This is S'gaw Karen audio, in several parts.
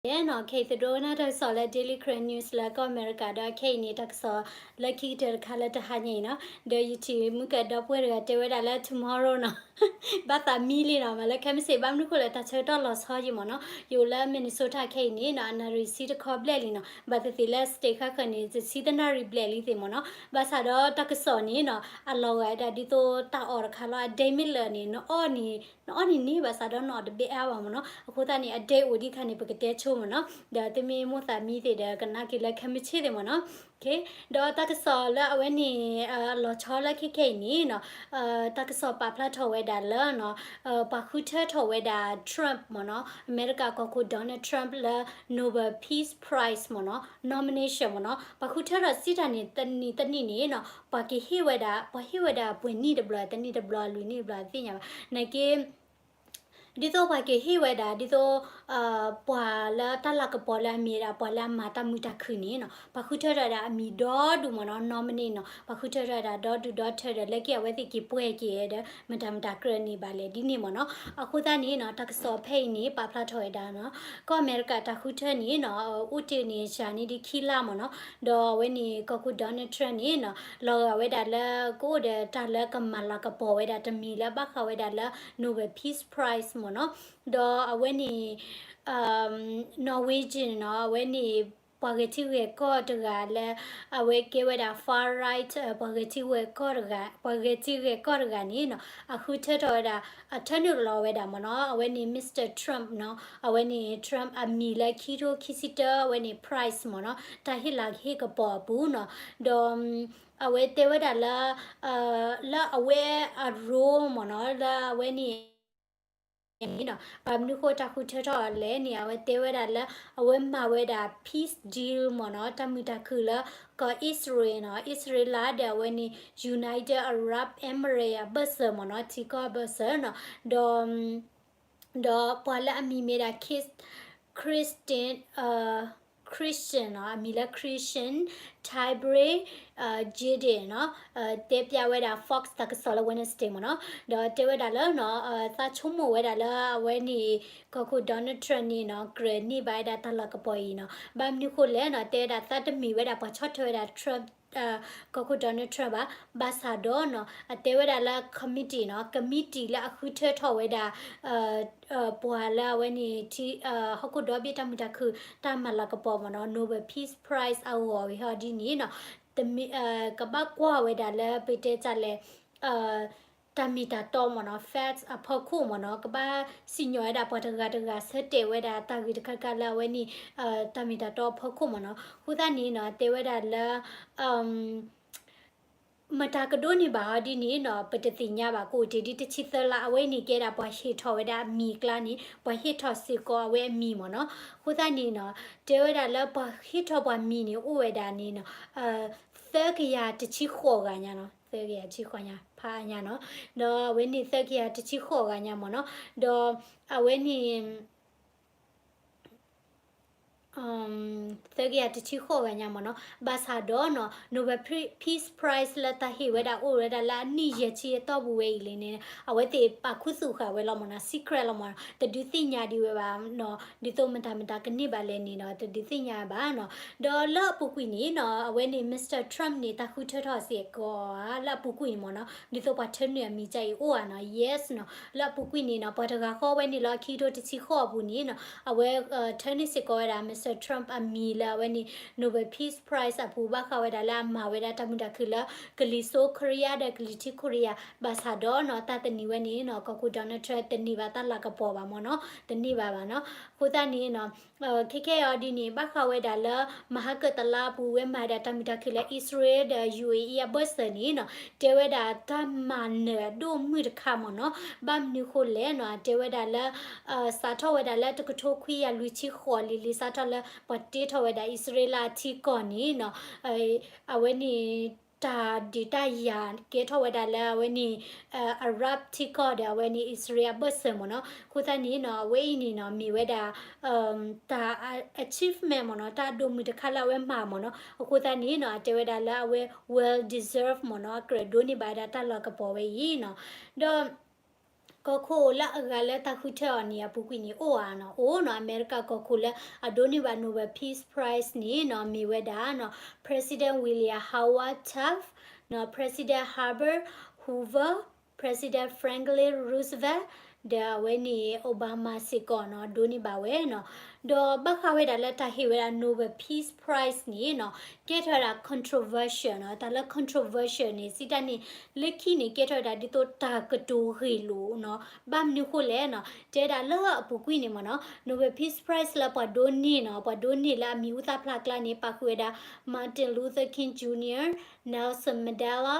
နီၤ, ခဲအံၤသုဒိကနၣ်တၢ်ကစီၣ်လၢ Daily Karen News လၢကီၢ်အမဲရကၤဒီး ခဲအံၤန့ၣ် တၢ်ကစီၣ်လၢခံကတၢၢ်တခါလၢတဟါညါအံၤနီၤ, ဒီးယထံၣ်မုၢ်ကဒီပုၢ်ဝဲၢ်တဂၤတဲဝဲဒၣ်လၢ tomorrow နီၤ, ဘၣ်သးမံလံနီၤ, မ့ၢ်လၢခဲမုၢ်ဆ့ၣ် ဘၣ်မနုၤဃိလဲၣ် တၢ်ဆၢကတီၢ်လီၤဆီယံၤမ့ၢ်နီၤ, ယအိၣ်လၢ Minnesota ခဲအံၤန့ၣ်နီၤ အနၣ်ရံၣ်ဆံတခီဘျဲၣ်လံနီၤ, ဘၣ်သ့ၣ်သ့ၣ်လၢ state ဃၣ်ဃၢၤန့ၣ် တဆံသနၣ်ရံၣ်ဘျဲၣ်လံသ့ၣ်မ့ၢ်နီၤ, ဘၣ်ဆၣ်ဒီးတၢ်ကစီၣ်န့ၣ်နီၤ အလီၤဂာ်ဝဲဒၣ်ဒ်သိးတၢ်အီၣ်တခါလီၤ, အဒဲမ့ၢ်လၢာ်န့ၣ် နအီၣ်န့ၣ် နအီၣ်န့ၣ်န့ၣ် ဘၣ်ဆၣ်ဒီးနအီၣ်တဘၣ်အါဘၣ်မ့ၢ်နီၤ, အဃိသတးန့ၣ် အဒဲအိၣ်ဒံးခါန့ၣ် ပကတဲဆိမ့ၢ်နီၤ, ဒီးသုမ့ၢ်မိၣ်သးမံသ့ၣ်ဒီး ကနၣ်က့ၤလၢခဲမုၢ်ဆ့ၣ်သ့ၣ်မ့ၢ်နီၤ, ဒီးတၢ်ကစီၣ်လၢအဝဲန့ၣ် လီၤဆီလၢခဲခဲအံၤန့ၣ်နီၤ, တၢ်ကစီၣ်ပာ်ဖျါထီၣ်ဝဲဒၣ်လၢနီၤ, ပှၤဃုထၢထီၣ်ဝဲဒၣ် Trump မ့ၢ်နီၤ, အမဲရကၤကီၢ်ခိၣ် Donald Trump လၢ Nobel Peace Prize မ့ၢ်နီၤ, nomination မ့ၢ်နီၤ, ပှၤဃုထၢထီၣ်စံးတၢ်န့ၣ် တနံၣ်တနံၣ်န့ၣ်နီၤ ပှၤကဟ့ၣ်ဝဲဒၣ် ပှၤဟ့ၣ်ဝဲဒၣ်ပှဲၤနံၣ်တဘျီ တနံၣ်တဘျီ လွံၢ်နံၣ်တဘျီ သ့ၣ်ညါဘၣ်, နာ်က့ ဒ်သိးပှၤကဟ့ၣ်ဝဲဒၣ် ဒ်သိး ပှၤလၢတၢ်လၤကပီၤလၢအမ့ၢ်ဒၣ် ပှၤလၢအမၤတၢ်မုာ်တၢ်ခုၣ်န့ၣ်နီၤ, ပှၤဃုထၢထီၣ်ဝဲဒၣ်အမံၤဒီဒူၣ်မ့ၢ်နီၤ, nominee နီၤ, ပှၤဃုထၢထီၣ်ဝဲဒၣ်ဒီဒူၣ်ဒီထၢဒီး လၢခံအဝဲသ့ၣ်က့ၤပှဲၤက့ၤဒီး မတၤမတၤကြၢးန့ၢ်ဘၣ်လဲၣ်ဒ်န့ၣ်မ့ၢ်နီၤ, အဃိသတးန့ၣ်နီၤ တၢ်ကစီၣ်ဖဲအံၤန့ၣ် ပာ်ဖျါထီၣ်ဝဲဒၣ်နီၤ, ကီၢ်အမဲရကၤတၢ်ဃုထၢန့ၣ်နီၤ အိၣ်တ့ၢ်န့ၣ် ယၤန့ၣ်ဒ်ခံလါမ့ၢ်နီၤ, ဒီးအဝဲန့ၣ် ကီၢ်ခိၣ် Donald Trump န့ၣ်နီၤ လီၤဂာ်ဝဲဒၣ်လၢ ကအိၣ်ဒီးတၢ်လၢကမၤလၤကပီၤဝဲဒၣ်တမံၤလၢဘၣ်ဃးဝဲဒၣ်လၢ Nobel Peace Prize မ့ၢ်နီၤ, ဒီးအဝဲန့ၣ် Norwegian နီၤ အဝဲန့ၣ် ပှၤဂဲၤထံဂဲၤကီၢ်တဂၤလၢ အဝဲကဲဝဲဒၣ် far right ပှၤဂဲၤထံဂဲၤကီၢ်တဂၤ ပှၤဂဲၤထံဂဲၤကီၢ်တဂၤန့ၣ်နီၤ အဃုထၢထီၣ်ဝဲဒၣ် အထၢနုာ်လီၤဝဲဒၣ်မ့ၢ်နီၤ, အဝဲန့ၣ် Mister Trump နီၤ, အဝဲန့ၣ် Trump အမံၤလၢခံထိခံဆံတၢ အဝဲန့ၣ် prize မ့ၢ်နီၤ, တၢ်ဟ့ၣ်လၤဟ့ၣ်ကပီၤအပူၤနီၤ, ဒီး အဝဲတဲဝဲဒၣ်လၢ လၢအဝဲအ role မ့ၢ်နီၤ လၢအဝဲန့ၣ် န့ၣ်နီၤ ဘၣ်မနုၤဃိတၢ်ဃုထၢထီၣ်လဲၣ်န့ၣ် အဝဲတဲဝဲဒၣ်လၢ အဝဲမၤဝဲဒၣ် peace deal မ့ၢ်နီၤ တၢ်မုာ်တၢ်ခုၣ်လၢ ကီၢ်အံၣ်စရ့လးနီၤ အံၣ်စရ့လးဒီးအဝဲန့ၣ် United Arab Emirates အဘၢၣ်စၢၤမ့ၢ်နီၤ ထံကီၢ်အဘၢၣ်စၢၤနီၤ ဒီး ဒီးပှၤလၢအမံၤမ့ၢ်ဒၣ် Kis Kristen Christian နီၤ အမံၤလၢ Christian Tybring Giddy နီၤ တဲပျးဝဲဒၣ် Fox တၢ်ကစီၣ်လၢ Wednesday မ့ၢ်နီၤ ဒီးတဲဝဲဒၣ်လၢနီၤ သးဆိကမိၣ်ဝဲဒၣ်လၢအဝဲန့ၣ် ကီၢ်ခိၣ် Donald Trump န့ၣ်နီၤ ကြၢးန့ၢ်ဘၣ်ဝဲဒၣ်တၢ်လၤကပီၤအံၤနီၤ ဘၣ်မနုၤဃိလဲၣ်နီၤ တဲဝဲဒၣ်သးတမ့ၢ်ဝဲဒၣ်ပှၤဆီၣ်ထွဲဝဲဒၣ် Trump ကီၢ်ခိၣ် Donald Trump ဘၣ် ဘၣ်ဆၣ်ဒီးနီၤ အတဲဝဲဒၣ်လၢ committee နီၤ committee လၢအဃုထၢထီၣ်ဝဲဒၣ် ပှၤလၢအဝဲန့ၣ် ထံ ဟီၣ်ခိၣ်ဒီဘ့ၣ်တၢ်မုာ်တၢ်ခုၣ် တၢ်မၤလၤကပီၤမ့ၢ်နီၤ Nobel Peace Prize အဂီၢ်ဝံၤဟီဒ်န့ၣ်နီၤ တမ့ၢ် ကဘၣ်ကွၢ်ဝဲဒၣ်လၢပတဲတၢ်လဲၣ် တၢ်မ့ၢ်တၢ်တီမ့ၢ်နီၤ facts အဖီခိၣ်မ့ၢ်နီၤ ကဘၣ်စံၣ်ညီၣ်ဝဲဒၣ်ပှၤတဂၤတဂၤ ဆၢတဲာ်ဝဲဒၣ်တၢ်ဂ့ၢ်တခါခါလၢအဝဲန့ၣ် တၢ်မ့ၢ်တၢ်တီအဖီခိၣ်မ့ၢ်နီၤ အဃိသတးန့ၣ်နီၤ တဲဝဲဒၣ်လၢ မတၤကဒိးန့ၢ်ဘၣ်အီၤဒ်န့ၣ်နီၤ ပတသ့ၣ်ညါဘၣ် ကအိၣ်တ့ၢ်ဒ်တဆံသၢလါ အဝဲအံၤန့ၣ်ကဲဒၣ်ပှၤဟ့ၣ်ထီၣ်ဝဲဒၣ်အမံၤအကျါန့ၣ် ပှၤဟ့ၣ်ထီၣ်စ့ၢ်ကီးအဝဲအမံၤမ့ၢ်နီၤ အဃိသတးန့ၣ်နီၤ တဲဝဲဒၣ်လၢပှၤဟ့ၣ်ထီၣ်ပှၤမံၤန့ၣ် အိၣ်ဝဲဒၣ်န့ၣ်နီၤ သၢကယၤတဆံဃိးဂၤညါနီၤ သၢကယၤတဆံဃိးညါ ဖးအါညါနီၤ ဒီးအဝဲန့ၣ်သၢကယၤတဆံဃိးဂၤညါမ့ၢ်နီၤ ဒီးအဝဲန့ၣ် သၢကယၤတဆံဃိးဂၤညါမ့ၢ်နီၤ ဘၣ်ဆၣ်ဒီးနီၤ Nobel Peace Prize လၢတၢ်ဟ့ၣ်ဝဲဒၣ်အိၣ်ဝဲဒၣ်လၢအနံၣ်ယဲၢ်ဆံအတီၢ်ပူၤဝဲအံၤလံန့ၣ် အဝဲသ့ၣ်ပာ်ခူသူၣ်ဃာ်ဝဲလီၤမ့ၢ်နီၤ secret လီၤမ့ၢ်နီၤ တဒုးသ့ၣ်ညါဒံးဝဲဘၣ်နီၤ ဒ်သိးမတၤမတၤကန့ၢ်ဘၣ်လဲၣ်န့ၣ်ဒီး တဒုးသ့ၣ်ညါဘၣ်နီၤ ဒီးလၢအပူၤကွံာ်န့ၣ်နီၤ အဝဲန့ၣ် Mister Trump န့ၣ် တၢ်ဃုထၢထီၣ်စ့ၢ်ကီးဧါ လၢအပူၤကွံာ်န့ၣ်မ့ၢ်နီၤ ဒ်သိးပှၤထၢနုာ်အမံၤကါအံၤအိၣ်ဧါနီၤ yes နီၤ လၢအပူၤကွံာ်န့ၣ်နီၤ ပှၤတဂၤဃီဝဲန့ၣ်လၢခံကထိတဆံဃိးအပူၤန့ၣ်နီၤ အဝဲ ထၢနုာ်စ့ၢ်ကီးဝဲဒၣ် Mister Trump အမံၤလၢအဝဲန့ၣ် Nobel Peace Prize အပူၤ ဘၣ်ဃးဝဲဒၣ်လၢအမၤဝဲဒၣ်တၢ်မုာ်တၢ်ခုၣ်လၢ ကလံၤစိး Korea ဒီးကလံၤထံး Korea ဘၣ်ဆၣ်ဒီးနီၤ တၢ်တနံၤဝဲန့ၣ်နီၤ ကီၢ်ခိၣ် Donald Trump တန့ၢ်ဘၣ်တၢ်လၤကပီၤဘၣ်မ့ၢ်နီၤ တန့ၢ်ဘၣ်ဘၣ်နီၤ အဃိသတးန့ၣ်နီၤ ခဲခဲအံၤဒ်န့ၣ် ဘၣ်ဃးဝဲဒၣ်လၢ မဟါကတလါအပူၤ ဝဲမၤဒၣ်တၢ်မုာ်တၢ်ခုၣ်လၢ အံၣ်စရ့လးဒီး ယူဢေအံၣ် အဘၢၣ်စၢၤန့ၣ်နီၤ တဲဝဲဒၣ်တၢ်မၤနၢၤအဒိၣ်မုၢ်တခါမ့ၢ်နီၤ ဘၣ်မနုၤဃိလဲၣ်နီၤ တဲဝဲဒၣ်လၢ စးထီၣ်ဝဲဒၣ်လၢတကထိခွံကယၤလွံၢ်ဆံဃိးလံၤလံၤ စးထီၣ်လၢပှၤတ့ထီၣ်ဝဲဒၣ်အံၣ်စရ့လးအထံကီၢ်န့ၣ်နီၤ အဝဲန့ၣ် တၢ်ဒုးတၢ်ယၤကဲထီၣ်ဝဲဒၣ်လၢအဝဲန့ၣ် Arab ထံကီၢ်ဒီးအဝဲန့ၣ် အံၣ်စရ့လးအဘၢၣ်စၢၤမ့ၢ်နီၤ အဃိသတးန့ၣ်နီၤ အဝဲအံၤန့ၣ်နီၤ မ့ၢ်ဝဲဒၣ် တၢ် achievement မ့ၢ်နီၤ တၢ်အဒိၣ်မုၢ်တခါလၢအဝဲမၤမ့ၢ်နီၤ အဃိသတးန့ၣ်နီၤ အတဲဝဲဒၣ်လၢအဝဲ well deserve မ့ၢ်နီၤ အကြၢးဒိးန့ၢ်ဘၣ်ဝဲဒၣ်တၢ်လၤကပီၤဝဲအံၤနီၤ ဒီး ကီၢ်ခိၣ်လၢအဂၤလၢတၢ်ဃုထၢအီၤန့ၣ် အပူၤကွံာ်န့ၣ်အိၣ်ဧါနီၤ, အိၣ်နီၤ, အမဲရကၤကီၢ်ခိၣ်လၢအဒိးန့ၢ်ဘၣ် Nobel Peace Prize န့ၣ်နီၤ မ့ၢ်ဝဲဒၣ်နီၤ President William Howard Taft နီၤ, President Herbert Hoover, President Franklin Roosevelt ဒီးအဝဲန့ၣ် Obama စ့ၢ်ကီးနီၤ ဒိးန့ၢ်ဘၣ်ဝဲနီၤ. ဒီးဘၣ်ဃးဝဲဒၣ်လၢတၢ်ဟ့ၣ်ဝဲဒၣ် Nobel Peace Prize န့ၣ်နီၤ ကဲထီၣ်ဝဲဒၣ် controversial နီၤ, တၢ်လၢ controversial န့ၣ် စံးတၢ်န့ၣ် လၢခံန့ၣ် ကဲထီၣ်ဝဲဒၣ်ဒ်သိးတၢ်ကတိၤဂ့ၢ်လိာ်နီၤ, ဘၣ်မနုၤဃိလဲၣ်နီၤ, တဲဒၣ်လၢအပူၤကွံာ်န့ၣ်မ့ၢ်နီၤ Nobel Peace Prize လၢပှၤဒိးန့ၢ်နီၤ, ပှၤဒိးန့ၢ်လၢအမံၤဟူသၣ်ဖျါကျါန့ၣ် ပာ်ဃုာ်ဝဲဒၣ် Martin Luther King Junior, Nelson Mandela,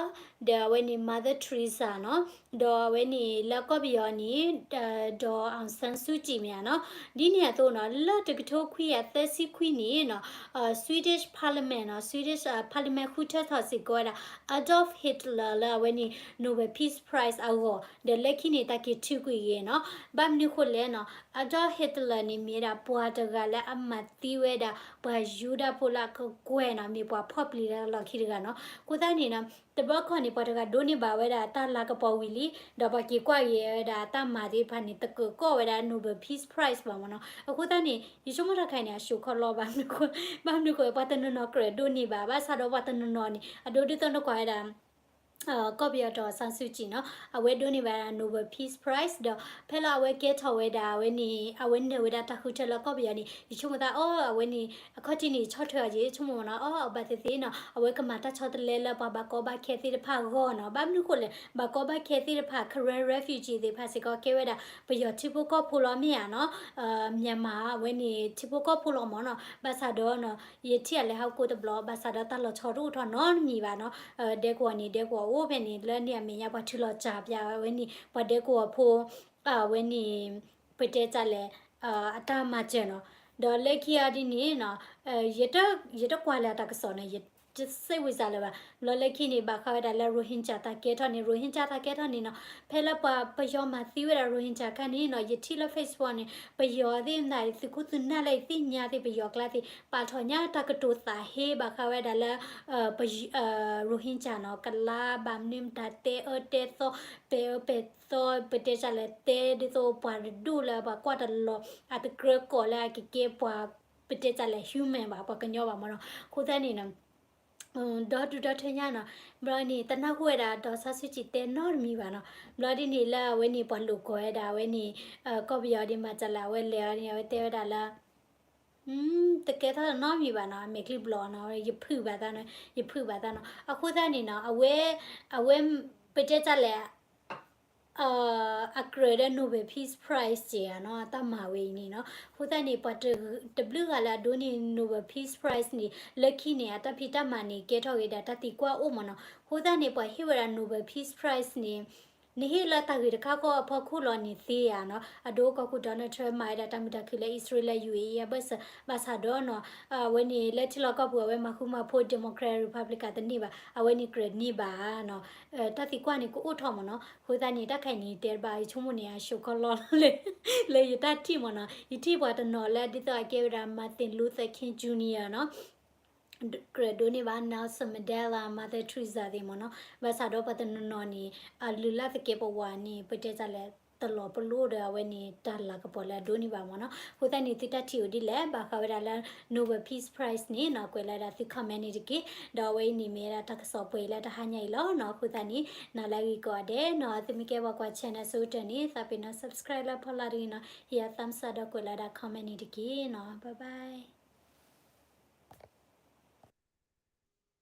ဒီးအဝဲန့ၣ် Mother Teresa နီၤ, ဒီးအဝဲန့ၣ်လၢကီၢ်ပယီၤန့ၣ် ဒီး အောင်ဆန်းစုကြည် မ့ၢ်ဧါနီၤ, ဒ်န့ၣ်အသိးနီၤ လၢတကထိခွံကယၤသၢဆံခွံန့ၣ်နီၤ Swedish Parliament နီၤ, Swedish Parliament ဃုထၢထီၣ်စ့ၢ်ကီးဝဲဒၣ် Adolf Hitler လၢအဝဲန့ၣ် Nobel Peace Prize အဂီၢ်, ဒီးလၢခံန့ၣ် တၢ်က့ၤထုးကွံာ်ဂ့ၤနီၤ, ဘၣ်မနုၤဃိလဲၣ်နီၤ, Adolf Hitler န့ၣ် မ့ၢ်ဝဲဒၣ်ပှၤတဂၤလၢအမၤသံဝဲဒၣ် ပှၤယူဒၤဖိလၢအကကွဲၢ်နီၤ, မ့ၢ်ပှၤဖီၣ်ပျံၤလၢလီၢ်ခံတဂၤနီၤ, အဃိသတးန့ၣ်နီၤ တဘျီခီန့ၣ် ပှၤတဂၤဒိးန့ၢ်ဘၣ်ဝဲဒၣ်တၢ်လၤကပီၤဝံၤလံ, ဒီးပှၤက့ၤကွၢ်က့ၤဝဲဒၣ်တၢ်မၤသ့ၣ်တဖၣ်န့ၣ် တကၢးကီၣ်ဝဲဒၣ် Nobel Peace Prize ဘၣ်မ့ၢ်နီၤ, အဃိသတးန့ၣ် ယဆိကမိၣ်တၢ်ခါအံၤန့ၣ် အ show ခီလီ ဘၣ်မနုၤဃိ, ဘၣ်မနုၤဃိ ပှၤတနီၤနီၤကြၢးဒိးန့ၢ်ဘၣ်, ဘၣ်ဆၣ်ဒီးပှၤတနီၤနီၤန့ၣ် အဒိဒ်သိးနကွၢ်ဝဲဒၣ် ကီၢ်ပယီၤ ဒေါ်အောင်ဆန်းစုကြည် နီၤ, အဝဲဒိးန့ၢ်ဘၣ် Nobel Peace Prize ဒီး ဖဲလၢအဝဲကဲထီၣ်ဝဲဒၣ် အဝဲန့ၣ် အဝဲနုာ်ဝဲဒၣ်တၢ်ဃုထၢလၢကီၢ်ပယီၤန့ၣ် ယဆိကမိၣ်သး အီ အဝဲန့ၣ် အခီၣ်ထံးန့ၣ် ဆီၣ်ထွဲအီၤက့ၤ ဆိကမိၣ်မ့ၢ်နီၤ, အီ ဘၣ်သ့ၣ်သ့ၣ်နီၤ အဝဲကမၤတၢ်ဆီတလဲလၢပှၤဘၣ်ကီဘၣ်ခဲသ့ၣ်တဖၣ်အဂီၢ်နီၤ, ဘၣ်မနုၤဃိလဲၣ် ဘၣ်ကီဘၣ်ခဲသ့ၣ်တဖၣ် Karen refugee သ့ၣ်တဖၣ်စ့ၢ်ကီး ကဲဝဲဒၣ် ပယီၤထံဖိကီၢ်ဖိလီၤ မ့ၢ်ဧါနီၤ, Myanmar အဝဲန့ၣ် ထံဖိကီၢ်ဖိလီၤမ့ၢ်နီၤ, ဘၣ်ဆၣ်ဒီးနီၤ ယထံၣ်အလဲၤဟးကိးတဘျီ ဘၣ်ဆၣ်ဒီးတၢ်လီၤဆီတအိၣ်ထီၣ်နီတမံၤဘၣ်နီၤ, ဒဲကဝီၤန့ၣ် ဒဲကဝီၤအိၣ်ဖဲန့ၣ် လၢန့ၣ်အမဲာ်ညါ ပှၤထုးလီၤစၢ်ပၠးဝဲန့ၣ် ပှၤဒဲကဝီၤဖိ အဝဲန့ၣ် ပတဲတၢ်လဲၣ် အတၢ်မၤစၢၤနီၤ, ဒီးလၢခံအံၤဒ်န့ၣ်နီၤ ယတကွၢ်လၢအတၢ်ကစီၣ်န့ၣ် ယတစိတ်ဝင်စားလၢၤဘၣ်, ဘျီလၢခံန့ၣ် ဘၣ်ဃးဝဲဒၣ်လၢ Rohingya တၢ်ကဲထီၣ်န့ၣ် Rohingya တၢ်ကဲထီၣ်န့ၣ်နီၤ ဖဲလၢပှၤပယီၤမၤသံဝဲဒၣ် Rohingya ခါန့ၣ်နီၤ ယထံၣ်လၢ Facebook န့ၣ် ပယီၤသ့ၣ်မတၤ သုးခိၣ်သုးနၢ်လၢယသ့ၣ်ညါသ့ၣ် ပယီၤကျါသ့ၣ် ပာ်ထီၣ်ညါတၢ်ကတိၤသးဟ့ ဘၣ်ဃးဝဲဒၣ်လၢ Rohingya နီၤ ကလါဘၣ်မနုၤမတၤ တဲအၢတဲသီ ပဲာ်အၢပဲာ်သီ ပတဲတၢ်လဲၣ် တဲဒ်သိးပှၤတဒူၣ်လၢပှၤကွၢ်တလီၤ အတကြၢးကိးလၢအကကဲပှၤ ပတဲတၢ်လဲၣ် human ဘၣ် ပှၤကညီဘၣ်မ့ၢ်နီၤ, အဃိသတးန့ၣ်နီၤ ဒီဒူၣ်ဒီထၢညါနီၤ, ဘျီန့ၣ် တနၢ်ဟူဝဲဒၣ် ဒေါ်ဆန်းစုကြည် တဲနီတမံၤဘၣ်နီၤ, ဘျီဒ်န့ၣ်လၢအဝဲန့ၣ် ပှၤလိာ်ကွီၢ်ဝဲဒၣ် အဝဲန့ၣ် ကီၢ်ပယီၤဒ်မၤတၢ်လၢအဝဲလဲၤအီၤန့ၣ် အဝဲတဲဝဲဒၣ်လၢ တကဲထီၣ်နီတမံၤဘၣ်နီၤ, အမဲာ်ချံဘျီနီၤ, ယဖုၣ်ဘၣ်သးနီၤ, ယဖုၣ်ဘၣ်သးနီၤ, အဃိသတးန့ၣ်နီၤ အဝဲ အဝဲ ပတဲတၢ်လဲၣ် အကြၢးဒီး Nobel Peace Prize က့ၤဧါနီၤ, အတၢ်မၤဝဲအံၤန့ၣ်နီၤ, အဃိသတးန့ၣ် ပှၤတဘျုးဂၤလၢအဒိးန့ၢ် Nobel Peace Prize န့ၣ် လၢခံန့ၣ် အတၢ်ဖံးတၢ်မၤန့ၣ် ကဲထီၣ်က့ၤဒၣ်တၢ်သံကွၢ်အိၣ်မ့ၢ်နီၤ, အဃိသတးန့ၣ် ပှၤဟ့ၣ်ဝဲဒၣ် Nobel Peace Prize န့ၣ် နဟ့ၣ်လၢတၢ်ဂ့ၢ်တခါဃီအဖီခိၣ်လီၤန့ၣ်သ့ဧါနီၤ, အဒိကီၢ်ခိၣ် Donald Trump မၤဝဲဒၣ်တၢ်မုာ်တၢ်ခုၣ်လၢ အံၣ်စရ့လး ယူၢ်အ့ၣ်အံၤ အဘၢၣ်စၢၤ ဘၣ်ဆၣ်ဒီးနီၤ အဝဲန့ၣ် လၢထံလီၢ်ကီၢ်ပူၤ အဝဲမၤဃူမၤဖိး Democrat Republican တန့ၢ်ဘၣ်, အဝဲန့ၣ်ကြၢးန့ၢ်ဘၣ်နီၤ, တၢ်သံကွၢ်န့ၣ်ကအိၣ်ထီၣ်မ့ၢ်နီၤ, အဃိသတးန့ၣ် တၢ်ခါအံၤန့ၣ် တဲတဘၣ် ယဆိကမိၣ်န့ၣ် အ show ခီလီ လၢ လၢယတၢ်ထံၣ်မ့ၢ်နီၤ, ယထံၣ်ပှၤတနီၤလၢဒ်သိးအကဲဝဲဒၣ် Martin Luther King Junior နီၤ ကြၢးဒိးန့ၢ်ဘၣ် Nelson Mandela, Mother Teresa သ့ၣ်မ့ၢ်နီၤ, ဘၣ်ဆၣ်ဒီးပှၤတနီၤနီၤန့ၣ် အလုၢ်လၢ်သကဲးပဝးန့ၣ် ပတဲတၢ်လဲၣ် တလီၤပလိာ်ဒီးအဝဲန့ၣ် တၢ်လၤကပီၤလၢအဒိးန့ၢ်ဘၣ်မ့ၢ်နီၤ, အဃိသတးန့ၣ် သုတၢ်ထံၣ်အိၣ်ဒ်လဲၣ် ဘၣ်ဃးဝဲဒၣ်လၢ Nobel Peace Prize န့ၣ်နီၤ, ကွဲးလီၤဝဲဒၣ်သု comment န့ၣ်တက့ၢ်, ဒီးအဝဲအံၤန့ၣ်မ့ၢ်ဝဲဒၣ်တၢ်ကစီၣ်ပှဲၤအံၤလၢတဟါညါအံၤလီၤနီၤ, အဃိသတးန့ၣ် နၤလၢအဂ့ၤကိးဂၤဒဲးနီၤ, သုမ့ၢ်ကဲပှၤကွၢ် channel အဆိကတၢၢ်န့ၣ် သးပ့ၤနီၤ subscribe လၢဖီလာ်တဂ့ၤနီၤ, ဟ့ၣ်ယၤ thumbs up ဒီးကွဲးလီၤဝဲဒၣ် comment န့ၣ်တက့ၢ်နီၤ, bye bye.